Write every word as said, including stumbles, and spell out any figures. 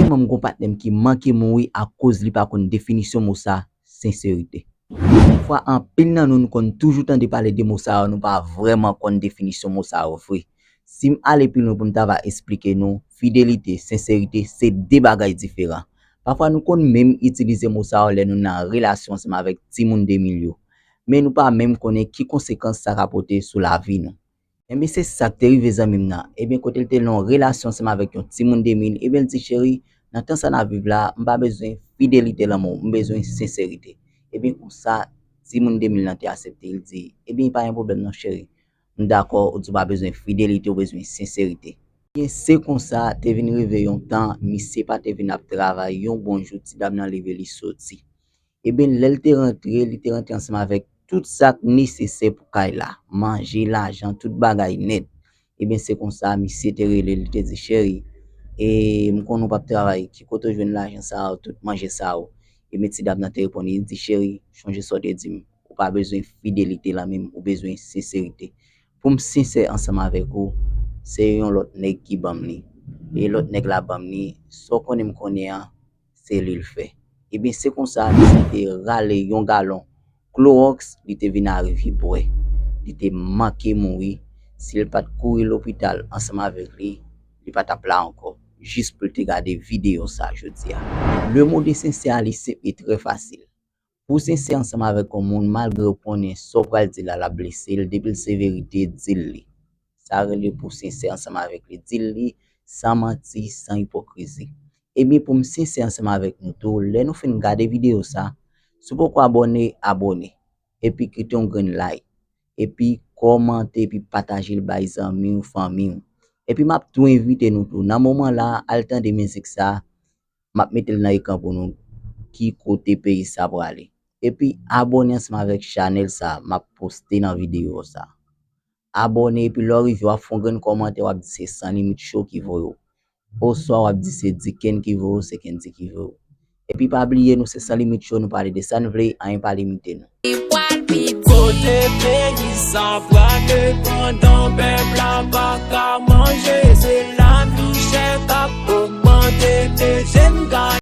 Mwen, m gon patnè m ki manke mouri akoz li pa konn definisyon mo sa, senserite. Pafwa, anpil nan nou, nou konn toujou tande pale de mo sa yo, nou pa vrèman konn definisyon mo sa yo vre. Si m ale pi lwen pou m ta va esplike nou, fidelite, senserite, se de bagay diferan. Pafwa, nou konn menm itilize mo sa yo lè nou nan relasyon ansanm avèk timoun de mil yo. Men nou pa menm konnen ki konsekans sa ka pote sou lavi nou. Enben, se sa k te rive zanmi m nan. Ebyen, kote l te nan yon relasyon ansanm avèk yon timoun de mil, ebyen, l di, cheri, nan tan sa n ap viv la, m pa bezwen fidelite lanmou, m bezwen senserite. Ebyen, konsa, timoun de mil lan te aksepte. L di, ebyen, pa gen pwoblèm non, cheri. M dakò, ou di w pa bezwen fidelite, ou bezwen senserite. Ebyen, se konsa, te vin rive yon tan, misye pa te vin ap travay, yon bon jou, ti dam nan leve, li soti. Ebyen, lè l te rantre, li te rantre ansanm avèk tout sa k nesesè pou kay la, manje, lajan, tout bagay nèt. Ebyen, se konsa, misye te rele, li te di, cheri, e m konnen w p ap travay, ki kote w jwenn lajan sa yo, tout manje sa yo? Ebyen, ti dam nan te reponn li, li di, cheri, chonje sa w te di m, ou pa bezwen fidelite lan menm, ou bezwen senserite. Pou m sensè ansanm avèk ou, se yon lòt nèg ki ban m li. E lòt nèg la ban m li, sa w konnen m konnen an, se li l fè. Ebyen, se konsa, misye te rale yon galon klowòks, li te vin arive bwè. Li te manke mouri. Si l pa t kouri lopital ansanm avèk li, li pa t ap la ankò. Jis pou l te gade videyo sa jodi a. Le mo de sensè a, li senp e trè fasil. Pou w sensè ansanm avèk yon moun, malgre w konnen sa w pral di la, l ap blese l, depi l se verite, di l li. Sa rele pou w sensè ansanm avèk li. Di l li san manti, san ipokrizi. Ebyen, pou m sensè ansanm avèk nou tou, lè nou fin gade videyo sa, si w poko abòne, abòne. Epi kite yon grenn like. Epi kòmante, epi pataje l bay zanmi w, fanmi w. Epi m ap tou envite nou tou, nan moman la, al tande mizik sa, m ap mete l nan ekran pou nou, ki kote peyi sa prale. Epi abòne ansanm avèk chanèl sa, m ap poste nan videyo sa. Abòne, epi lè w rive, w ap fè yon grenn kòmantè, w ap di se San Limit Show ki voye w. Oswa w ap di se Diken ki voye w, se Kendy ki voye w. Epi pa bliye, nou se San Limit Show, nou pale de sa n vle, anyen pa limite nou. Kote peyi sa prale pandan pèp la pa ka manje?